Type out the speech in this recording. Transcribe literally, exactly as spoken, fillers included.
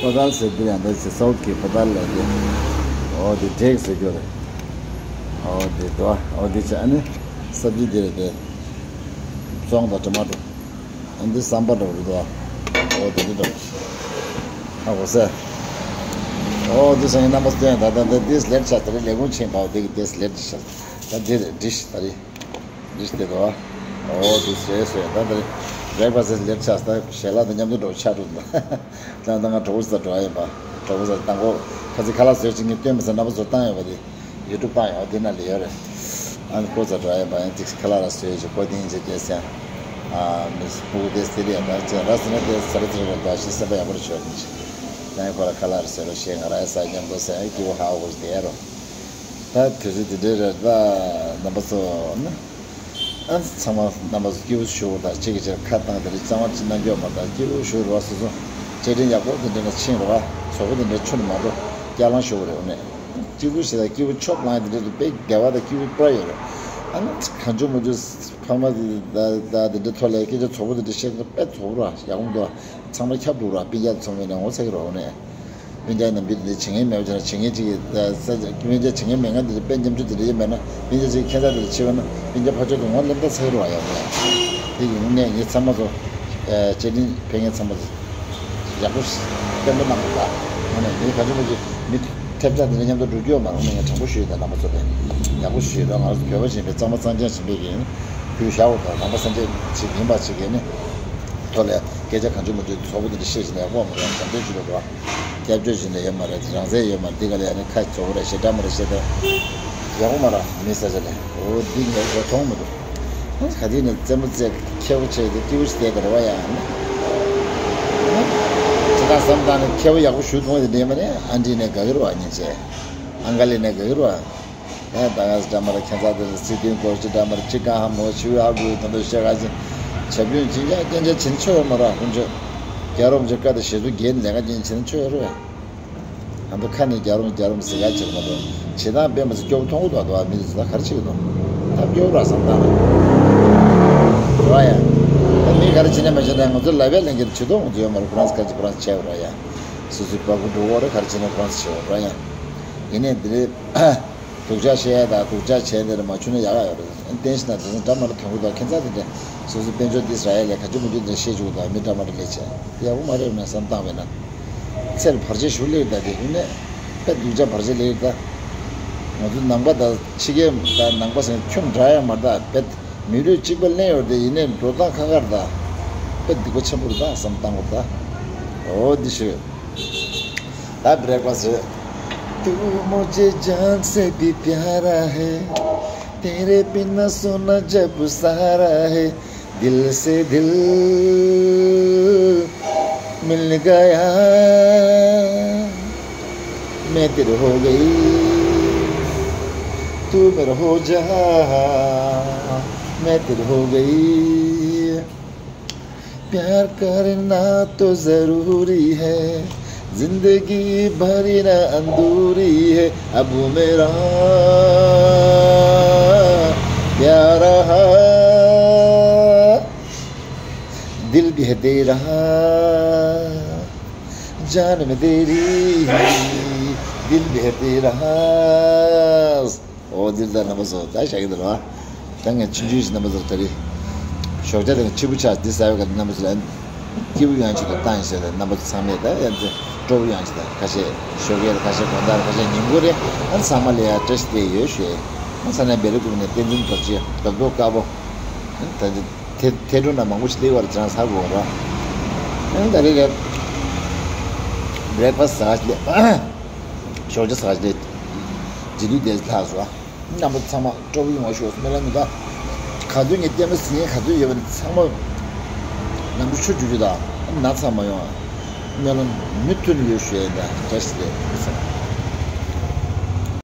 པ་ཏལ་ཟེར་དེ་ཡང་འདི་ཚེ་སའུ་ཐི་གི་པ་ཏལ་ལ་དེ། འོ་དེ་འབྲེག་ཟེར་རྒྱུ་རེད། འོ་དེ་དོ། འོ་དེ་ཆ་ཨ་ནི་སབ་ཇི་དེ་རེད་དེ། བཙོང་དང་ཊ་མ་ཊོ། ཨ་འདི་སམ་བར་འདྲ་བོ་རེད་དོ། འོ་དེ་འདི་འདྲ་བོ། ཧ་གོ་སོང་། འོ་དེ་སང་ཉིན་རྣམ་པ་སྟོན་ད་ད་ད་དེ་སི་ལེགཊ་ཆགས་ད་རེད། ལས་ཁུངས་ཕྱིན་པའོ་དེ་གི་དེ་སི་ལེགཊ་ཆགས། ད་འདི་རེད་འདི་ཤི་ད་རེད། འདི་ལྟ་དོ། འོ་དེ་བཟོས་བཟོས་ད་ལྟ་བྷེ་རེག་ཕ་སི་ལེཊ་ཆགས་ད་ཞལ་ལག་དང་མཉམ་དུ་འགྲོ་ཆགས་འགྲོ་འདུག་ད་ལྟ་ང་གྲོགས་པོ་ས་འགྲོ་ཡ་ཡིན་པ། གྲོགས་པོ་ས་དང་པོ་ཁ་ཚིག་ཁ་ལག་བཟོས་ཅིག་ངས་སྟོན་མི་ས་རྣམ་པ་ཚོ་བཏང་ཡོད་པ་དེ་ཡུ་ཊུབ་བཏང་ཡོད་དེ་ན་ལས་ཡོད་རེད། ཨ་ནི་ཁོ་ཚ་འགྲོ་ཡ་ཡིན་པ་ཡང་ཅིག་ཁ་ལག་ར་བཟོས་ཅིག་ཁོ་དེ་ཡིན་ཅིག་སྐྱེས་སེ། ཨ་མི་སྤུ་གུ་དེ་སི་ལི་ཡ་ད་ཅེ་ར་སི་ན་དེ་ས་ར་ཚི་ར་ད་ཤི་སེམས་པ་ཡག་པོ་རེ་ཆོད་ནི་ཅིག་ད་ཡང་ཁོ་ལ་ཁ་ལག་ར་བཟོས་རོགས་ཞེས་ང་ར་ཡ་ས་མཉམ་དུ་ས་ཡ་སྐྱིད་པོ་ཧ་གོ་རེ་བསྡད་ཡ་རོགས། ད་དུས་ཚོད་འདི་འདྲའི་རེད་ད། རྣམ་པ་ཚོ་ནི། ཨ་ཚང་མ་རྣམ་པ་ཚོ་སྐྱིད་པོ་ཞུ་དང་གཅིག་གིས་གཅིག་ལ་ཁ་བཏང་དེ་རིང་གཙང་མ་ཅིག་གནང་རྒྱུ་མ་གཏོགས་སྐྱིད་པོ་ཞུ་རོགས་སོ་སོ། བཅའ་ཁྲིམས་ཡག་པོ་འདི་འདྲ་ན་ཕྱིན་རོགས། ཚོགས་པ་འདི་འདྲ་ཆུ་ནས་མ་འགྲོ། སྐྱ་ལང་ཞུ་བ་རེད་འོ་ནས། སྐྱིད་པོ་ཞེ་དྲག་སྐྱིད་པོ་ཆོབ་ལང་འདི་འདྲ་དུ་དཔེ་བདེ་བ་དང་སྐྱིད་པོ་པྲ་ཡོད་རེད། ཨ་ནི་གང་བྱུང་མང་བྱུང་ཕ་མ་དེ་ད་ད་འདི་འདྲ་ཐོག་ལ་སྐད་ཆ་ཚོགས་པ་འདི་འདྲ་བཤད་ན་དཔེ་ཚོགས་ར་ཡག་པོ་འདུག་ཚང་མ་ཁྱབ་འདུག་ར་སྤུན་ཀྱག་ཚང་མས་ནས་ངོ་ཚ་གི་རོགས་ནས། སྤུན་ཀྱག་རྣམས་ཀྱིས་འདི་བྱེད་མཁན་མེད་པ་བྱས་ན་བྱེད་མཁན་གཅིག་གིས་ད་ས་སྤུན་ཀྱག་བྱེད་མཁན་མེད་མཁན་འདི་དཔེ་ཉམ་ཆུང་འདི་འདྲ་ཡིན་མེད་ན་སྤུན་ཀྱག་གཅིག་ཁྱད་མཚར་འདི་འདྲ་ཕྱེ་བ་ན་སྤུན་ཀྱག་ཕར་ཕྱོགས་དུ་ངོ་ལེན་ད་ཚ་གི་རོགས་ཡག་པོ་ཡ། དེ་ཡིན་ནས་ངས་ཚང་མ་ཚོ་བཅའ་ཁྲིམས་ཕེབས་མཁན་ཚང་མ་ཚོ་ཡག་པོ་སྟོན་པ་གནང་དགོས་ད། ངོ་ནས་མི་ག་ཚོད་མ་ཅིག་མི་ཐེབས་རྩ་འདི་འདྲ་མཉམ་དུ་འགྲོ་རྒྱུ་ཡོད་མ་རེད། ངས་དྲང་པོ་ཞུས་ད་རྣམ་པ་ཚོ་ལ་ཡག་པོ་ཞུས་ར་ང་ཚོ་བོད་པ་ཡིན་པའི་གཙང་མ་གཙང་རྐྱང་ཡིན་པའི་གི་ཕུལ་བཞག་འོ་ད་ནང་པ་སངས་རྒྱས་ཅིག་ཡིན་པ་ཅིག་གིས་ནི་ཐོག་ལས་སྐད་ཆ་གང་བྱུང་མང་བྱུང་ཚོགས་པ་འདི་འདྲ་བཤད་བཞིན་ཡག་པོ་མ་རེད། དྲང་བདེན་ཞུ་དགོས་ར། སྐྱབས་བཅོལ་བཞིན་ལ་ཡོད་མ་རེད། རང་བཙན་ཡོད་མ་རེད། འདི་ག་ལ་ཡ་ནི་ཁ་རྩོག་རེད་ཞེ་དྲག་མ་རེད་ཞེ་དྲག་ཡག་པོ་མ་ར་མི་ས་ཆ་ལས་འོ་འདི་ངས་གོ་མཐོང་མི་འདུག་ག་དུས་ནས་རྩེད་མོ་རྩེ་ཁེ་བོ་བྱས་ཏེ་སྐྱིད་པོ་ཞིག་བསྡད་དགོས་རེད་བ་ཡ། ཅི་ད་བསམ་བཏང་ནས་ཁེ་བོ་ཡག་པོ་ཞུ་ཐུབ་ཡ་དེ་འདྲས་མ་རེད། ཨ་འདྲས་ནས་དགའ་གི་རེད་བ་སྙིང་རྗེ། ཨང་ཀ་ལི་ནས་དགའ་གི་རེད་བ། ད་ད་ག་ས་འདྲ་མ་ར་ཁྱད་མཚར་དེ་རེད། སྲིད་དོན་སྐོར་ཅི་འདྲ་མ་ར་ཅི་གང་ཧ་མོ་ཆི་བའི་ཧ་གོ་ཡི་དོན་དུ་བཤད་ག་ཅི། བྱ་སྤྱོད་ཅི་འཇག་སྐྱོན་ཆ་བྱེད་ཆོག་ཡོད་མ་ར་ཁོང་ཚོས། རྒྱ་རོམ་ཅི་བཀའ་དང་ཞེ་སུ་འགལ་ནས་ལས་ཀ་ཅན་བྱེད་ཆོག་ཡོད་རེད། ཨ་མདོ་ཁ་ནས་རྒྱ་རོམ་རྒྱ་རོམ་ཟེར་ཡ་བྱེད་མ་གཏོགས་བྱེད་སྟངས་དཔེ་མ་ཚོ་སྐྱོ་པོ་མཐོང་གི་འདུག་ད་མི་དེ་ཚོ་ད་ག་རེ་བྱེད་ཀྱི་འདུག་ད་སྐྱོ་པོ་ར་བསམ་སྟངས་རེད་བ་ཡ། ད་མི་ག་རེ་བྱེད་ན་མ་བྱེད་ན་ང་ཚོ་ལབ་ཡ་ལེན་གྱི་བྱེད་དོ་ང་ཚོ་ཡོད་མ་རེད། ཁོ་རང་ཚོ་ག་ཅི་ཁོ་རང་ཚོ་བྱས་པ་ར་ཡ། སོ་སོའི་པ་ཀུ་འགྲོ་འོག་རེད། ག་རེ་བྱེད་ན་ཁོ་རང་ཚོ་བྱས་པ་ར་ཡ། ཡིན་ནའི་འདི་རེད། སྡུག་ཅག་བཤད་ཡ་དང་སྡུག་ཅག་བྱས་འདི་རེད་མ་བྱུང་ན་ཡག་ག་ཡོད་རེད། བསྟན་ཤིག་ན་དེ་ཚོ་འདྲ་མ་རེད། དོན་གུ་དང་ཁྱད་མཚར་དེ་འདྲ་སོ་སོའི་དཔལ་འབྱོར་འདི་ས་ཡ་ལས་ག་ཅི་མི་འདུག་འདི་བཤད་བཅུག་དང་མི་འདྲ་མ་འདྲ་ལས་བྱས་ཡག་པོ་མ་རེད་ན་བསམ་བཏང་བས་ན། ཚེ་ལ་བར་ཆད་ཞུ་ལེགས་ད་དེ་ཡིན་ནས་དཔེ་སྡུག་ཅག་བར་ཆད་ལེགས་ད། ང་ཚོ་ནང་པ་དང་ཕྱི་རྒྱལ་དང་ནང་པ་ཟེར་ཁྱོན་འདྲ་ཡ་མ་རེད་ད། དཔེ་མི་ལུས་གཅིག་པ་ལེན་ཡོད་དེ་ཡིན་ནས་འགྲོ་སྟངས་ཁ་ཁར་ད། དཔེ་སྡིག་པ་ཆེན་པོ་རེད་ད་བསམ་བཏང་དགོས་ད། འོ་འདི་ཞུ། ད་བྷེ་རེག་ཕ་སི། तू मुझे जान से भी प्यारा है, तेरे बिना सोना जब सारा है, दिल से दिल मिल गया, मैं तेरे हो गई, तू मेरा हो जा, मैं तेरे हो गई। प्यार करना तो जरूरी है, जिंदगी भर ना अधूरी है। अब मेरा प्यारा, दिल भी है तेरा, जान में तेरी, दिल भी है तेरा। འོ་འདིར་ད་རྣམ་པ་ཚོ་ད་བཞག་གི་འདུག་ར། ད་ངས་ཆུང་ཆུང་ཞིག་རྣམ་པ་ཚོར་ད་རེས་ཞོགས་ཇ་དང་ཕྱུ་པ་ཆགས་འདི་ཟ་བའི་སྐབས་རྣམ་པ་ཚོ་ལ་སྐྱིད་པོ་ཡོང་ཆེད་དུ་བཏང་ཡིན་ཟེར་ཏེ་རྣམ་པ་ཚོ་ཚང་མས་ད་ཡ་འདི་སྤྲོ་པོ་ཡོང་ཆེད་དུ་ཁ་ཤས་ཞོགས་ཀས་རེད། ཁ་ཤས་དགོང་དག་རེད། ཁ་ཤས་ཉིན་གུང་རེད། ཨ་ཚང་མ་ལ་ཡ་བཀྲ་ཤིས་བདེ་ཡོད་ཞུ་ཡས། ཨ་ས་ནས་བེ་རི་ཀུག་ནས་བསྟན་འཛིན་རྡོ་རྗེ་རྡོ་རྡོ་དཀར་པོ། ཨ་ད་འདི་ཐེ་ཐེ་གྲུ་ན་མང་པོ་ཞིག་སླེབས་པར་ཅང་ཧ་གོ་ར། ཨ་ད་རེད་རེད། བྷེ་རེག་ཕ་སི་ཟ་ག་ཞིག་སླེབས། ཞོགས་ཇ་ཟ་ག་ཞིག་སླེབས། རྗེས་ལུས་དེ་ལྷག་སོང་། རྣམ་པ་ཚང་མ་སྤྲོ་པོ་ཡོང་བ་ཤོག་སྨོན་ལམ་ཡིན་ད། ག་ཚོད་ངས་སྐྱེལ་མ་ཟིན་ཡས་ག་ཚོད་ཡོད་པ་ནི་ཚང་མ་ནམ་གྲུ་ཆུ་རྒྱུ་རྒྱུ་དང་ན་ཚ་མ་ཡོང་བ། སྨོན་ལམ་མུ་མཐུད་ནས་ཡོད་ཞུ་ཡས་ཡིན་ད། བཀྲ་ཤིས་བདེ་ལེགས།